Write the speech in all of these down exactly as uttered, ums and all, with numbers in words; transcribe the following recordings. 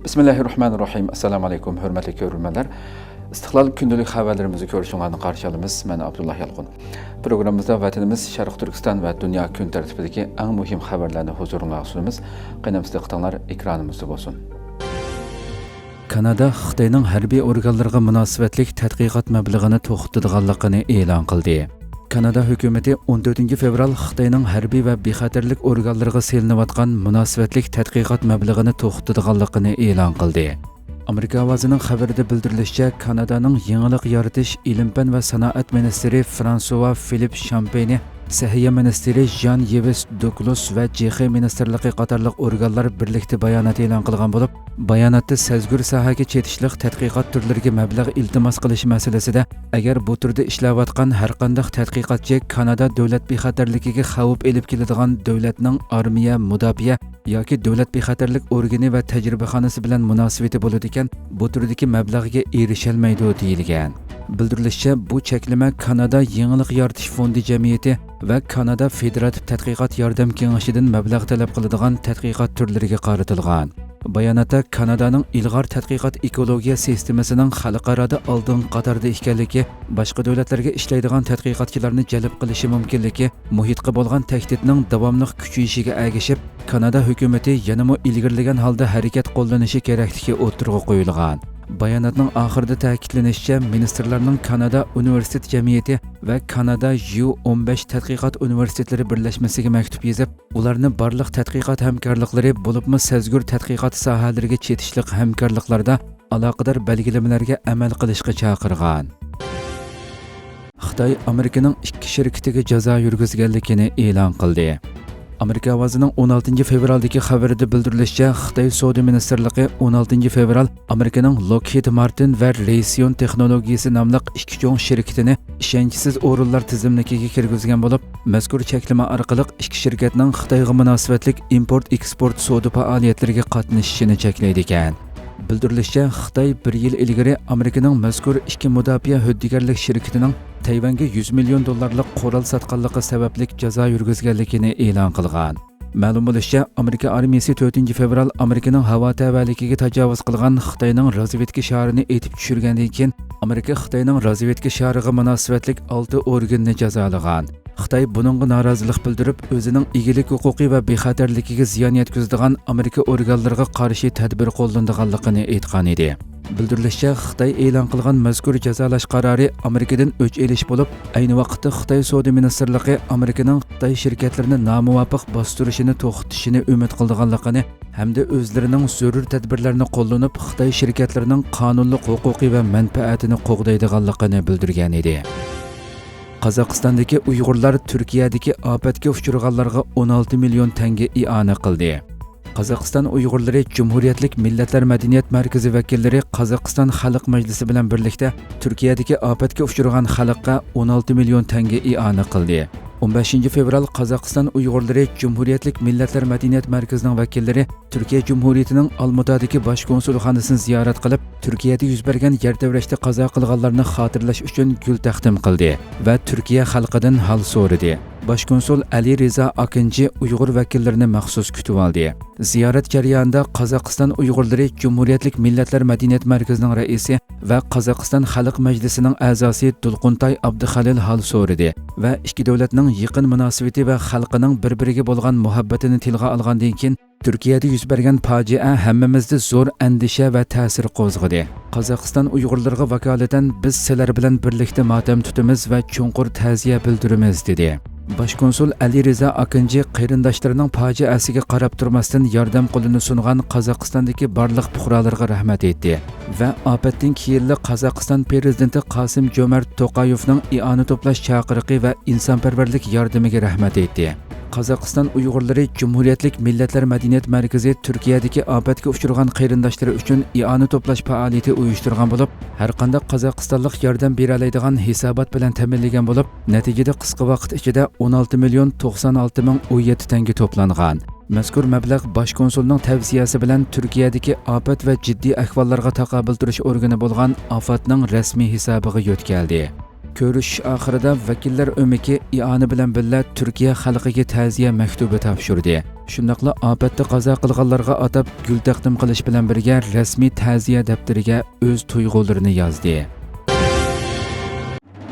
بىسمىللاھىررەھمانىررەھىم. ئەسسالامۇئەلەيكۇم، ھۆرمەتلىك كۆرۈرمەنلەر. ئىستىقلال كۈندىلىك خەۋەرلىرىمىزنى كۆرۈشۈڭلارنى قارشى ئالىمىز. مەن ئابدۇللا يالقۇن. پروگراممىمىزدا ۋەتىنىمىز، شەرقىي تۈركىستان ۋە دۇنيا كۈن تەرتىپىدىكى ئەڭ مۇھىم خەۋەرلەرنى ھۇزۇرۇڭلارغا سۇنىمىز. قېنى ئەمىسە دىققىتىڭلار ئېكرانىمىزدا بولسۇن. كانادا خىتاينىڭ ھەربىي ئورگانلىرىغا مۇناسىۋەتلىك تەتقىقات مەبلىغىنى توختىتىدىغانلىقىنى ئېلان قىلدى. كانادا ھۆكۈمىتى ئون تۆتىنچى فېۋرال خىتاينىڭ ھەربىي ۋە بىخەتەرلىك ئورگانلىرىغا سېلىنىۋاتقان مۇناسىۋەتلىك تەتقىقات مەبلىغىنى توختىتىدىغانلىقىنى ئېلان قىلدى. ئامېرىكا ئاۋازىنىڭ خەۋىرىدە بىلدۈرۈلۈشىچە، كانادانىڭ يېڭىلىق يارىتىش، ئىلىم-پەن ۋە سانائەت مىنىستىرى فرانسوا فىلىپ شامپېينى سەھىيە مىنىستىرى ژان يېۋىس دوكلۇس ۋە جېخې مىنىستىرلىقى قاتارلىق ئورگانلار بىرلىكتە بايانات ئېلان قىلغان بولۇپ، باياناتتا سەزگۈر ساھەگە چېتىشلىق تەتقىقات تۈرلىرىگە مەبلەغ ئىلتىماس قىلىش مەسىلىسىدە، ئەگەر بۇ تۈردە ئىشلەۋاتقان ھەرقانداق تەتقىقاتچى كانادا دۆلەت بىخەتەرلىكىگە خەۋپ ئېلىپ كېلىدىغان دۆلەتنىڭ ئارمىيە، مۇداپىئە ياكى دۆلەت بىخەتەرلىك ئورگىنى ۋە تەجرىبىخانىسى بىلەن مۇناسىۋىتى بولىدىكەن، بۇ تۈردىكى مەبلەغگە ئېرىشەلمەيدۇ، دېيىلگەن. بىلدۈرۈلۈشىچە، بۇ چەكلىمە كانادا يېڭىلىق يارىتىش فوندى جەمئىيىتى ۋە كانادا فېدېراتىپ تەتقىقات ياردەم كېڭىشىدىن مەبلەغ تەلەپ قىلىدىغان تەتقىقات تۈرلىرىگە قارىتىلغان. باياناتتا كانادانىڭ ئىلغار تەتقىقات ئېكولوگىيە سىستېمىسىنىڭ خەلقئارادا ئالدىنقى قاتاردا ئىكەنلىكى، باشقا دۆلەتلەرگە ئىشلەيدىغان تەتقىقاتچىلارنى جەلپ قىلىشى مۇمكىنلىكى، مۇھىتقا بولغان تەھدىتنىڭ داۋاملىق كۈچىيىشىگە ئەگىشىپ، كانادا ھۆكۈمىتى يەنىمۇ ئىلگىرىلىگەن ھالدا ھەرىكەت قوللىنىشى كېرەكلىكى ئوتتۇرىغا قويۇلغان. باياناتنىڭ ئاخىرىدا تەكىتلىنىشىچە، مىنىستىرلارنىڭ كانادا ئۇنىۋېرسىتېت جەمئىيىتى ۋە كانادا يۇ ئون بەش تەتقىقات ئۇنىۋېرسىتېتلىرى بىرلەشمىسىگە مەكتۇپ يېزىپ، ئۇلارنى بارلىق تەتقىقات ھەمكارلىقلىرى، بولۇپمۇ سەزگۈر تەتقىقات ساھەلىرىگە چېتىشلىق ھەمكارلىقلاردا ئالاقىدار بەلگىلىمىلەرگە ئەمەل قىلىشقا چاقىرغان. خىتاي ئامېرىكىنىڭ ئىككى شىركىتىگە جازا يۈرگۈزگەنلىكىنى ئېلان قىلدى. ئامېرىكا ئاۋازىنىڭ ئون ئالتىنچى فېۋرالدىكى خەۋىرىدە بىلدۈرۈلۈشىچە، خىتاي سودا مىنىستىرلىقى ئون ئالتىنچى فېۋرال ئامېرىكىنىڭ لوكھىد مارتىن ۋە رېيسىيون تېخنولوگىيىسى ناملىق ئىككى چوڭ شىركىتىنى ئىشەنچسىز ئورۇنلار تىزىملىكىگە كىرگۈزگەن بولۇپ، مەزكۇر چەكلىمە ئارقىلىق ئىككى شىركەتنىڭ خىتايغا مۇناسىۋەتلىك ئىمپورت ئېكسپورت سودا پائالىيەتلىرىگە قاتنىشىشىنى چەكلەيدىكەن. بىلدۈرۈلۈشىچە، خىتاي بىر يىل ئىلگىرى ئامېرىكىنىڭ مەزكۇر ئىككى مۇداپىئە ھۆددىگەرلىك شىركىتىنىڭ تەيۋەنگە يۈز مىليون دوللارلىق قورال ساتقانلىقى سەۋەبلىك جازا يۈرگۈزگەنلىكىنى ئېلان قىلغان. مەلۇم بولۇشىچە، ئامېرىكا ئارمىيىسى تۆتىنچى فېۋرال ئامېرىكىنىڭ ھاۋا تەۋەلىكىگە تاجاۋۇز قىلغان خىتاينىڭ رازۋېدكا شارىنى ئېتىپ چۈشۈرگەندىن كېيىن، ئامېرىكا خىتاينىڭ رازۋېدكا شارىغا مۇناسىۋەتلىك ئالتە ئورگىننى جازالىغان. خىتاي بۇنىڭغا نارازىلىق بىلدۈرۈپ، ئۆزىنىڭ ئىگىلىك ھوقۇقى ۋە بىخەتەرلىكىگە زىيان يەتكۈزىدىغان ئامېرىكا ئورگانلىرىغا قارشى تەدبىر قوللىنىدىغانلىقىنى ئېيتقانىدى. بىلدۈرۈلۈشىچە، خىتاي ئېلان قىلغان مەزكۇر جازالاش قارارى ئامېرىكىدىن ئۆچ ئېلىش بولۇپ، ئەينى ۋاقىتتا خىتاي سودا مىنىستىرلىقى ئامېرىكىنىڭ خىتاي شىركەتلىرىنى نامۇۋاپىق باستۇرۇشىنى توختىتىشىنى ئۈمىد قىلىدىغانلىقىنى ھەمدە ئۆزلىرىنىڭ زۆرۈر تەدبىرلەرنى قوللىنىپ، خىتاي شىركەتلىرىنىڭ قانۇنلۇق ھوقۇقى ۋە مەنپەئەتىنى قوغدايدىغانلىقىنى بىلدۈرگەنىدى. قازاقىستاندىكى ئۇيغۇرلار تۈركىيەدىكى ئاپەتكە ئۇچرىغانلارغا ئون ئالتە مىليون تەڭگە ئىئانە قىلدى. قازاقىستان ئۇيغۇرلىرى جۇمھۇرىيەتلىك مىللەتلەر مەدەنىيەت مەركىزى ۋەكىللىرى قازاقىستان خەلق مەجلىسى بىلەن بىرلىكتە تۈركىيەدىكى ئاپەتكە ئۇچرىغان خەلققە ئون ئالتە مىليون تەڭگە ئىئانە قىلدى. ئون بەشىنچى فېۋرال قازاقىستان ئۇيغۇرلىرى جۇمھۇرىيەتلىك مىللەتلەر مەدەنىيەت مەركىزىنىڭ ۋەكىللىرى تۈركىيە جۇمھۇرىيىتىنىڭ ئالمۇتادىكى باش كونسۇلخانىسىنى زىيارەت قىلىپ، تۈركىيەدە يۈز بەرگەن يەر تەۋرەشتە قازا قىلغانلارنى خاتىرىلەش ئۈچۈن گۈل تەقدىم قىلدى ۋە تۈركىيە خەلقىدىن ھال سورىدى. باش كونسۇل ئەلى رىزا ئاكىنجى ئۇيغۇر ۋەكىللىرىنى مەخسۇس كۈتۈۋالدى. زىيارەت جەريانىدا قازاقىستان ئۇيغۇرلىرى جۇمھۇرىيەتلىك مىللەتلەر مەدەنىيەت مەركىزىنىڭ رەئىسى ۋە قازاقىستان خەلق مەجلىسىنىڭ ئەزاسى دولقۇنتاي ئابدۇخەلىل ھال سورىدى ۋە ئىككى دۆلەتنىڭ يېقىن مۇناسىۋىتى ۋە خەلقىنىڭ بىر-بىرىگە بولغان مۇھەببىتىنى تىلغا ئالغاندىن كېيىن، تۈركىيەدە يۈز بەرگەن پاجىئە ھەممىمىزدە زور ئەندىشە ۋە تەسىر قوزغىدى. قازاقىستان ئۇيغۇرلىرىغا ۋاكالىتەن بىز سىلەر بىلەن بىرلىكتە ماتەم تۇتىمىز ۋە چوڭقۇر تەزىيە بىلدۈرىمىز، دېدى. باش كونسۇل ئەلى رىزا ئاكىنجى قېرىنداشلىرىنىڭ پاجىئەسىگە قاراپ تۇرماستىن ياردەم قولىنى سۇنغان قازاقىستاندىكى بارلىق پۇقرالارغا رەھمەت ئېيتتى ۋە ئاپەتتىن كېيىنلا قازاقىستان پىرېزىدېنتى قاسىم جۆمەرت توقايېۋنىڭ ئىئانە توپلاش چاقىرىقى ۋە ئىنسانپەرۋەرلىك ياردىمىگە رەھمەت ئېيتتى. قازاقىستان ئۇيغۇرلىرى جۇمھۇرىيەتلىك مىللەتلەر مەدەنىيەت مەركىزى تۈركىيەدىكى ئاپەتكە ئۇچرىغان قېرىنداشلىرى ئۈچۈن ئىئانە توپلاش پائالىيىتى ئۇيۇشتۇرغان بولۇپ، ھەرقانداق قازاقىستانلىق ياردەم بېرەلەيدىغان ھېسابات بىلەن تەمىنلىگەن بولۇپ، نەتىجىدە قىسقا ۋاقىت ئىچىدە ئون ئالتە مىليون توقسان ئالتە مىڭ ئون يەتتە تەڭگە توپلانغان. مەزكۇر مەبلەغ باش كونسۇلنىڭ تەۋسىيەسى بىلەن تۈركىيەدىكى ئاپەت ۋە جىددىي ئەھۋاللارغا تاقابىل تۇرۇش ئورگىنى بولغان ئاپاتنىڭ رەسمىي ھېسابىغا يۆتكەلدى. كۆرۈشۈش ئاخىرىدا ۋەكىللەر ئۆمىكى ئىئانە بىلەن بىللە تۈركىيە خەلقىگە تەزىيە مەكتۇبى تاپشۇردى. شۇنداقلا ئاپەتتە قازا قىلغانلارغا ئاتاپ گۈل تەقدىم قىلىش بىلەن بىرگە رەسمىي تەزىيە دەپتىرىگە ئۆز تۇيغۇلىرىنى يازدى.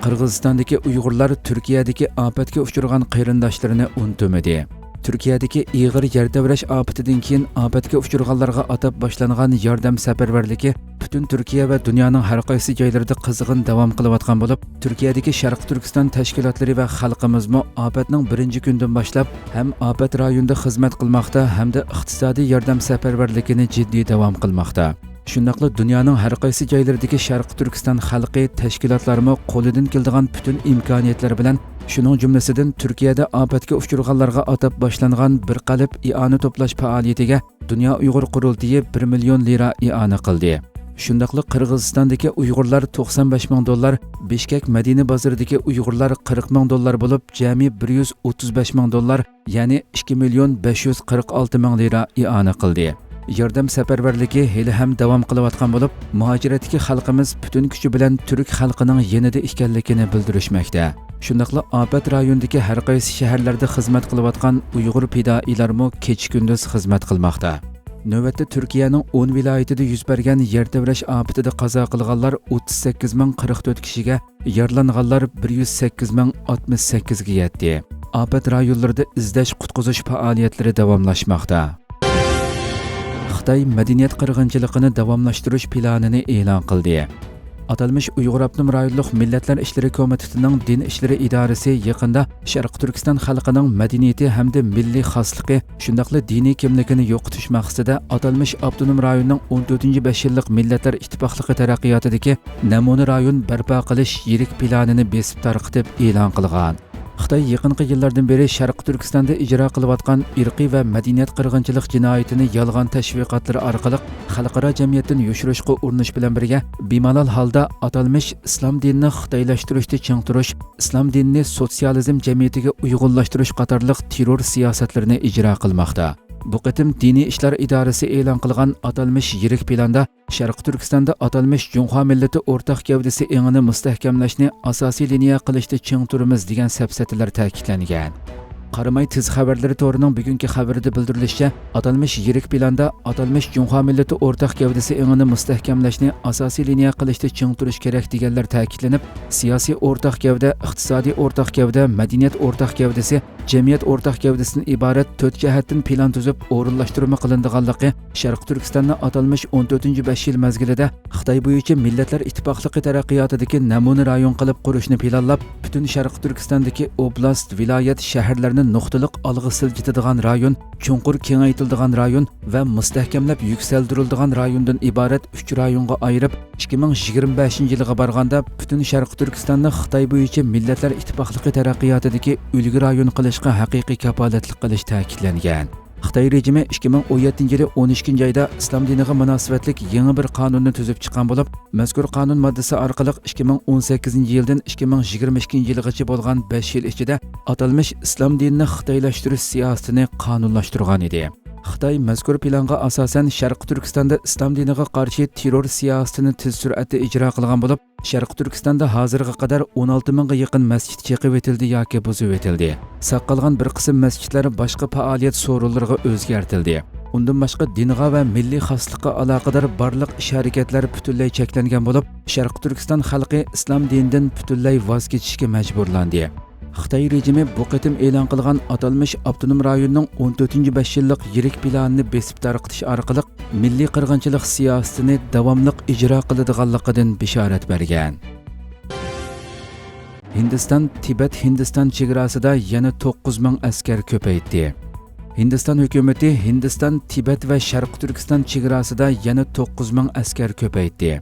قىرغىزىستاندىكى ئۇيغۇرلار تۈركىيەدىكى ئاپەتكە ئۇچرىغان قېرىنداشلىرىنى ئۇنتۇمىدى. تۈركىيەدىكى ئېغىر يەر تەۋرەش ئاپىتىدىن كېيىن ئاپەتكە ئۇچرىغانلارغا ئاتاپ باشلانغان ياردەم سەپەرۋەرلىكى پۈتۈن تۈركىيە ۋە دۇنيانىڭ ھەر قايسى جايلىرىدا قىزغىن داۋام قىلىۋاتقان بولۇپ، تۈركىيەدىكى شەرقىي تۈركىستان تەشكىلاتلىرى ۋە خەلقىمىزمۇ ئاپەتنىڭ بىرىنچى كۈنىدىن باشلاپ ھەم ئاپەت رايونىدا خىزمەت قىلماقتا، ھەمدە ئىقتىسادىي ياردەم سەپەرۋەرلىكىنى جىددىي داۋام قىلماقتا. شۇنداقلا دۇنيانىڭ ھەر قايسى جايلىرىدىكى شەرقىي تۈركىستان خەلقى تەشكىلاتلارمۇ قولىدىن كېلىدىغان پۈتۈن ئىمكانىيەتلەر بىلەن، شۇنىڭ جۈملىسىدىن تۈركىيەدە ئاپەتكە ئۇچرىغانلارغا ئاتاپ باشلانغان بىر قەلب ئىئانە توپلاش پائالىيىتىگە دۇنيا ئۇيغۇر قۇرۇلتىيى بىر مىليون لىرا ئىئانە قىلدى. شۇنداقلا قىرغىزىستاندىكى ئۇيغۇرلار توقسان بەش مىڭ دوللار، بىشكەك مەدىنە بازىرىدىكى ئۇيغۇرلار قىرىق مىڭ دوللار بولۇپ، جەمئىي بىر يۈز ئوتتۇز بەش مىڭ دوللار، يەنى ئىككى مىليون بەش يۈز قىرىق ئالتە مىڭ لىرا ئىئانە قىلدى. ياردەم سەپەرۋەرلىكى ھېلىھەم داۋام قىلىۋاتقان بولۇپ، مۇھاجىرەتتىكى خەلقىمىز پۈتۈن كۈچى بىلەن تۈرك خەلقىنىڭ يېنىدا ئىكەنلىكىنى بىلدۈرۈشمەكتە. شۇنداقلا ئاپەت رايونىدىكى ھەر قايسى شەھەرلەردە خىزمەت قىلىۋاتقان ئۇيغۇر پىدائىيلارمۇ كېچە-كۈندۈز خىزمەت قىلماقتا. نۆۋەتتە تۈركىيەنىڭ ئون ۋىلايىتىدە يۈز بەرگەن يەر تەۋرەش ئاپىتىدە قازا قىلغانلار ئوتتۇز سەككىز مىڭ قىرىق تۆت كىشىگە، يارىلانغانلار بىر يۈز سەككىز مىڭ ئاتمىش سەككىزگە يەتتى. ئاپەت رايونلىرىدا ئىزدەش-قۇتقۇزۇش پائالىيەتلىرى داۋاملاشماقتا. خىتاي مەدەنىيەت قىرغىنچىلىقىنى داۋاملاشتۇرۇش پىلانىنى ئېلان قىلدى. ئاتالمىش ئۇيغۇر ئاپتونوم رايونلۇق مىللەتلەر ئىشلىرى كومىتېتىنىڭ دىن ئىشلىرى ئىدارىسى يېقىندا شەرقىي تۈركىستان خەلقىنىڭ مەدەنىيىتى ھەمدە مىللىي خاسلىقى، شۇنداقلا دىنىي كىملىكىنى يوقىتىش مەقسىتىدە ئاتالمىش ئاپتونوم رايوننىڭ ئون تۆتىنچى بەش يىللىق مىللەتلەر ئىتتىپاقلىقى تەرەققىياتىدىكى نەمۇنە رايون بەرپا قىلىش يىرىك پىلانىنى بېسىپ تارقىتىپ ئېلان قىلغان. خىتاي يېقىنقى يىللاردىن بېرى شەرقىي تۈركىستاندا ئىجرا قىلىۋاتقان ئىرقىي ۋە مەدەنىيەت قىرغىنچىلىق جىنايىتىنى يالغان تەشۋىقاتلىرى ئارقىلىق خەلقئارا جەمئىيەتتىن يوشۇرۇشقا ئۇرۇنۇش بىلەن بىرگە، بىمالال ھالدا ئاتالمىش ئىسلام دىنىنى خىتايلاشتۇرۇشتا چىڭ تۇرۇش، ئىسلام دىنىنى سوتسىيالىزم جەمئىيىتىگە ئۇيغۇنلاشتۇرۇش قاتارلىق تېررور سىياسەتلىرىنى ئىجرا قىلماقتا. بۇ قېتىم دىنىي ئىشلار ئىدارىسى ئېلان قىلغان ئاتالمىش يىرىك پىلاندا شەرقىي تۈركىستاندا ئاتالمىش جۇڭخۇا مىللىتى ئورتاق گەۋدىسى ئېڭىنى مۇستەھكەملەشنى ئاساسىي لىنىيە قىلىشتا چىڭ تۇرىمىز دېگەن سەپسەتىلەر تەكىتلەنگەن. قاراماي تېز خەۋەرلىرى تورىنىڭ بۈگۈنكى خەۋىرىدە بىلدۈرۈلۈشىچە، ئاتالمىش يىرىك پىلاندا ئاتالمىش جۇڭخۇا مىللىتى ئورتاق گەۋدىسى ئېڭىنى مۇستەھكەملەشنى ئاساسىي لىنىيە قىلىشتا چىڭ تۇرۇش كېرەك دېگەنلەر تەكىتلىنىپ، سىياسىي ئورتاق گەۋدە، ئىقتىسادىي ئورتاق گەۋدە، مەدەنىيەت ئورتاق گەۋدىسى، جەمئىيەت ئورتاق گەۋدىسىدىن ئىبارەت تۆت جەھەتتىن پىلان تۈزۈپ ئورۇنلاشتۇرما قىلىنىدىغانلىقى، شەرقىي تۈركىستاننى ئاتالمىش ئون تۆتىنچى بەش يىل مەزگىلىدە خىتاي بويىچە مىللەتلەر ئىتتىپاقلىقى تەرەققىياتىدىكى نەمۇنە رايون قىلىپ قۇرۇشنى پىلانلاپ، پۈتۈن شەرقىي تۈركىستاندىكى ئوبلاست، ۋىلايەت، شەھەرلەرنى نۇقتىلىق ئالغا سىلجىتىدىغان رايون، چوڭقۇر كېڭەيتىلىدىغان رايون ۋە مۇستەھكەملەپ يۈكسەلدۈرۈلىدىغان رايوندىن ئىبارەت ئۈچ رايونغا ئايرىپ، ئىككى مىڭ يىگىرمە بەشىنچى يىلىغا بارغاندا پۈتۈن شەرقىي تۈركىستاننى خىتاي بويىچە مىللەتلەر ئىتتىپاقلىقى تەرەققىياتىدىكى ئۈلگە رايون قىلىشقا ھەقىقىي كاپالەتلىك قىلىش تەكىتلەنگەن. خىتاي رېجىمى ئىككى مىڭ ئون يەتتىنچى يىلى ئون ئىككىنچى ئايدا ئىسلام دىنىغا مۇناسىۋەتلىك يېڭى بىر قانۇننى تۈزۈپ چىققان بولۇپ، مەزكۇر قانۇن ماددىسى ئارقىلىق ئىككى مىڭ ئون سەككىزىنچى يىلدىن ئىككى مىڭ يىگىرمە ئىككىنچى يىلغىچە بولغان بەش يىل ئىچىدە ئاتالمىش ئىسلام دىنىنى خىتايلاشتۇرۇش سىياسىتىنى قانۇنلاشتۇرغان ئىدى. خىتاي مەزكۇر پىلانغا ئاساسەن شەرقىي تۈركىستاندا ئىسلام دىنىغا قارشى تېررور سىياسىتىنى تېز سۈرئەتتە ئىجرا قىلغان بولۇپ، شەرقىي تۈركىستاندا ھازىرغا قەدەر ئون ئالتە مىڭغا يېقىن مەسچىت چېقىۋېتىلدى ياكى بۇزۇۋېتىلدى. ساق قالغان بىر قىسىم مەسچىتلەر باشقا پائالىيەت سورۇنلىرىغا ئۆزگەرتىلدى. ئۇندىن باشقا دىنغا ۋە مىللىي خاسلىققا ئالاقىدار بارلىق ئىش-ھەرىكەتلەر پۈتۈنلەي چەكلەنگەن بولۇپ، شەرقىي تۈركىستان خەلقى ئىسلام دىنىدىن پۈتۈنلەي ۋاز كېچىشكە مەجبۇرلاندى. خىتاي رېجىمى بۇ قېتىم ئېلان قىلغان ئاتالمىش ئاپتونوم رايوننىڭ ئون تۆتىنچى بەش يىللىق يىرىك پىلانىنى بېسىپ تارقىتىش ئارقىلىق مىللىي قىرغىنچىلىق سىياسىتىنى داۋاملىق ئىجرا قىلىدىغانلىقىدىن بېشارەت بەرگەن. ھىندىستان تىبەت ھىندىستان چېگراسىدا يەنە توققۇز مىڭ ئەسكەر كۆپەيتتى. ھىندىستان ھۆكۈمىتى ھىندىستان تىبەت ۋە شەرقىي تۈركىستان چېگراسىدا يەنە توققۇز مىڭ ئەسكەر كۆپەيتتى.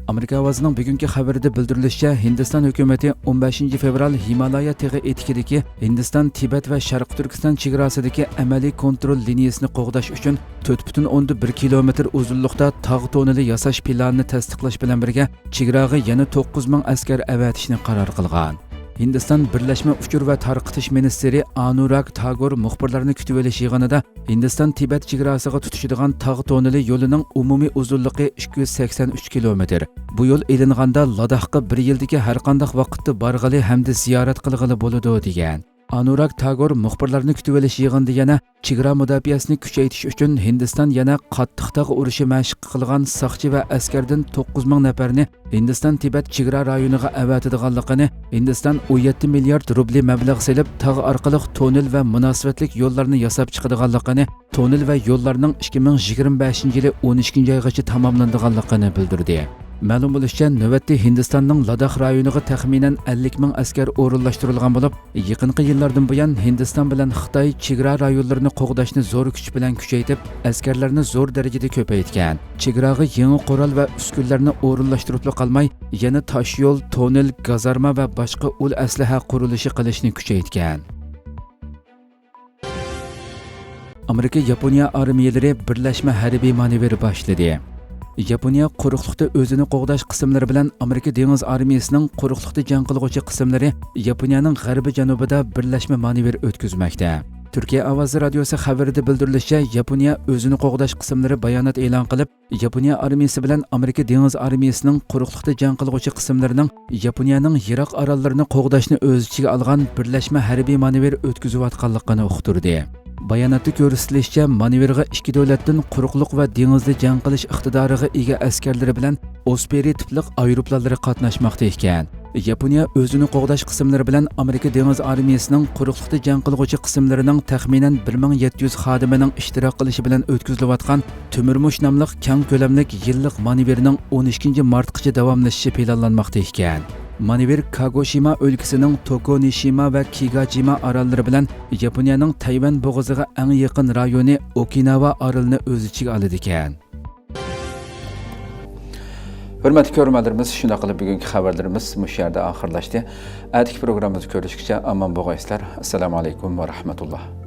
ئامېرىكا ئاۋازىنىڭ بۈگۈنكى خەۋىرىدە بىلدۈرۈلۈشىچە، ھىندىستان ھۆكۈمىتى ئون بەشىنچى فېۋرال ھىمالايا تېغى ئېتىكىدىكى ھىندىستان تىبەت ۋە شەرقىي تۈركىستان چېگراسىدىكى ئەمەلىي كونترول لىنىيىسىنى قوغداش ئۈچۈن تۆت پۈتۈن ئوندىن بىر كىلومېتىر ئۇزۇنلۇقتا تاغ توننېلى ياساش پىلانىنى تەستىقلاش بىلەن بىرگە، چېگراغا يەنە توققۇز مىڭ ئەسكەر ئەۋەتىشنى قارار قىلغان. ھىندىستان بىرلەشمە ئۇچۇر ۋە تارقىتىش مىنىستىرى ئانۇراگ تاگور مۇخبىرلارنى كۈتۈۋېلىش يىغىنىدا ھىندىستان تىبەت چېگراسىغا تۇتىشىدىغان تاغ توننېلى يولىنىڭ ئومۇمىي ئۇزۇنلۇقى ئىككى يۈز سەكسەن ئۈچ كىلومېتىر. بۇ يول ئېلىنغاندا لاداخقا بىر يىلدىكى ھەرقانداق ۋاقىتتا بارغىلى ھەمدە زىيارەت قىلغىلى بولىدۇ، دېگەن. ئانۇراگ تاگور مۇخبىرلارنى كۈتۈۋېلىش يىغىنىدا يەنە چېگرا مۇداپىئەسىنى كۈچەيتىش ئۈچۈن ھىندىستان يەنە قاتتىق تاغ ئۇرۇشى مەشىق قىلغان ساقچى ۋە ئەسكەردىن توققۇز مىڭ نەپەرنى ھىندىستان تىبەت چېگرا رايونىغا ئەۋەتىدىغانلىقىنى، ھىندىستان ئون يەتتە مىليارد روبلى مەبلەغ سېلىپ، تاغ ئارقىلىق توننېل ۋە مۇناسىۋەتلىك يوللارنى ياساپ چىقىدىغانلىقىنى، توننېل ۋە يوللارنىڭ ئىككى مىڭ يىگىرمە بەشىنچى يىلى ئون ئىككىنچى ئايغىچە تاماملىنىدىغانلىقىنى بىلدۈردى. مەلۇم بولۇشىچە، نۆۋەتتە ھىندىستاننىڭ لاداخ رايونىغا تەخمىنەن ئەللىك مىڭ ئەسكەر ئورۇنلاشتۇرۇلغان بولۇپ، يېقىنقى يىللاردىن بۇيان ھىندىستان بىلەن خىتاي چېگرا رايونلىرىنى قوغداشنى زور كۈچ بىلەن كۈچەيتىپ، ئەسكەرلەرنى زور دەرىجىدە كۆپەيتكەن. چېگراغا يېڭى قورال ۋە ئۈسكۈنىلەرنى ئورۇنلاشتۇرۇپلا قالماي، يەنە تاشيول، توننېل، گازارما ۋە باشقا ئۇل ئەسلىھە قۇرۇلۇشى قىلىشنى كۈچەيتكەن. ئامېرىكا ياپونىيە ئارمىيەلىرى بىرلەشمە ھەربىي مانېۋىر باشلىدى. ياپونىيە قۇرۇقلۇقتا ئۆزىنى قوغداش قىسىملىرى بىلەن ئامېرىكا دېڭىز ئارمىيىسىنىڭ قۇرۇقلۇقتا جەڭ قىلغۇچى قىسىملىرى ياپونىيەنىڭ غەربىي جەنۇبىدا بىرلەشمە مانېۋىر ئۆتكۈزمەكتە. تۈركىيە ئاۋازى رادىيوسى خەۋىرىدە بىلدۈرۈلۈشىچە، ياپونىيە ئۆزىنى قوغداش قىسىملىرى بايانات ئېلان قىلىپ، ياپونىيە ئارمىيىسى بىلەن ئامېرىكا دېڭىز ئارمىيىسىنىڭ قۇرۇقلۇقتا جەڭ قىلغۇچى قىسىملىرىنىڭ ياپونىيەنىڭ يىراق ئاراللىرىنى قوغداشنى ئۆز ئىچىگە ئالغان بىرلەشمە ھەربىي مانېۋىر ئۆتكۈزۈۋاتقانلىقىنى ئۇقتۇردى. باياناتتا كۆرسىتىلىشىچە، مانېۋىرغا ئىككى دۆلەتتىن قۇرۇقلۇق ۋە دېڭىزدا جەڭ قىلىش ئىقتىدارىغا ئىگە ئەسكەرلىرى بىلەن ئوسپېرى تىپلىق ئايروپىلانلىرى قاتناشماقتا ئىكەن. ياپونىيە ئۆزىنى قوغداش قىسىملىرى بىلەن ئامېرىكا دېڭىز ئارمىيىسىنىڭ قۇرۇقلۇقتا جەڭ قىلغۇچى قىسىملىرىنىڭ تەخمىنەن بىر مىڭ يەتتە يۈز خادىمىنىڭ ئىشتىراك قىلىشى بىلەن ئۆتكۈزۈلۈۋاتقان تۆمۈرمۇش ناملىق كەڭ كۆلەملىك يىللىق مانېۋىرنىڭ ئون ئىككىنچى مارتقىچە داۋاملىشىشى پىلانلانماقتا ئىكەن. مانېۋىر كاگوشىما ئۆلكىسىنىڭ توكونىشىما ۋە كىگاجىما ئاراللىرى بىلەن ياپونىيەنىڭ تەيۋەن بوغۇزىغا ئەڭ يېقىن رايونى ئوكىناۋا ئارىلىنى ئۆز ئىچىگە ئالىدىكەن. ھۆرمەتلىك كۆرۈرمەنلىرىمىز، شۇنداق قىلىپ بۈگۈنكى خەۋەرلىرىمىز مۇشۇ يەردە ئاخىرلاشتى. ئەتىكى پروگراممىمىزدا كۆرۈشكىچە ئامان بولغايسىلەر. ئەسسالامۇ ئەلەيكۇم ۋە رەھمەتۇللا.